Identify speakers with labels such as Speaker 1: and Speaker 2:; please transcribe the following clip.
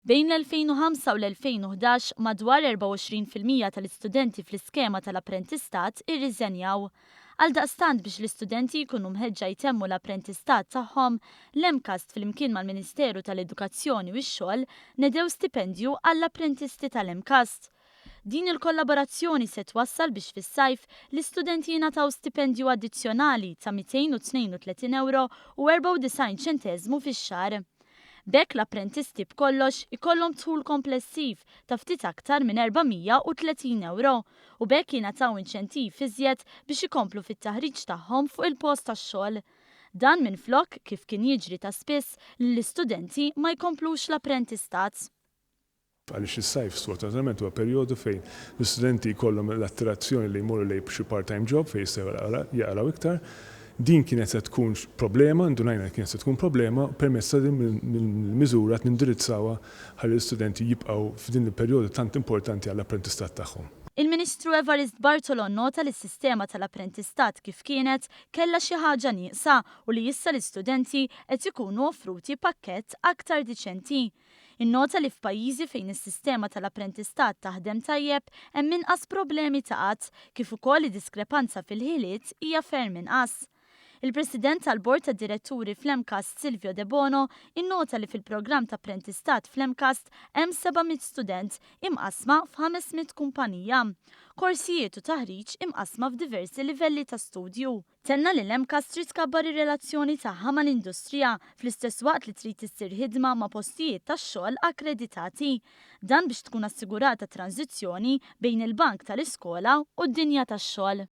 Speaker 1: Bejn l-2005 u l-2011, madwar 24% tal-istudenti fl-iskema tal-apprentistat irriżenjaw. Għaldaqstant biex l-istudenti jkunu mħeġġa jtemmu l-apprentistat tagħhom, l-MCAST flimkien mal-Ministeru tal-Edukazzjoni u x-Xogħol nedew stipendju għall-apprentisti tal-MCAST. Din il-kollaborazzjoni se twassal biex fis-sajf l-istudenti jingħataw stipendju addizzjonali ta' 232 ewro u 94 ċenteżmu fix-xahar. B'hekk l-apprentisti b'kollox ikollhom dħul komplessiv ta' ftit aktar minn 430 ewro u b'hekk jingħataw inċentiv iżjed biex ikomplu fit-taħriġ tagħhom fuq il-post tax-xogħol. Dan minflok kif kien jiġri ta' spiss li l-istudenti ma jkomplux l-apprentistat.
Speaker 2: Għaliex is-sajf sfortunatament huwa perjodu fejn l-istudenti jkollhom l-attirazzjoni li jmorru lejn xi part-time job fejn jistgħu jaqilgħu iktar. Din kienet se tkun problema, indunajna li kienet se tkun problema, permezz ta' din il-miżura qed nindirizzawha ħalli l-istudenti jibqgħu f'din il-perjodu tant importanti għall-apprentistat tagħhom.
Speaker 1: Il-Ministru Evarist Bartolo nnota li s-sistema tal-apprentistat kif kienet kellha xi ħaġa nieqsa u li issa l-istudenti qed ikunu offruti pakkett aktar diċenti. Innota li f'pajjiżi fejn is-sistema tal-apprentistat taħdem tajjeb hemm inqas problemi ta' qgħad kif ukoll id-diskrepanza fil-ħiliet hija ferm inqas. Il-President tal-Bord tad Diretturi fl-MCAST Silvio Debono innota li fil-programm ta' apprentistat fl-MCAST hemm 700 student imqasma f'500 kumpanija. Korsijiet u taħriġ imqasma f'diversi livelli ta' studju. Tenna li l-MCAST trid tkabbar ir-relazzjoni tagħha mal-industrija fl-istess waqt li trid issir ħidma ma' postijiet tax-xogħol akkreditati. Dan biex tkun assigurata transizzjoni bejn il-bank tal-iskola u d-dinja tax-xogħol.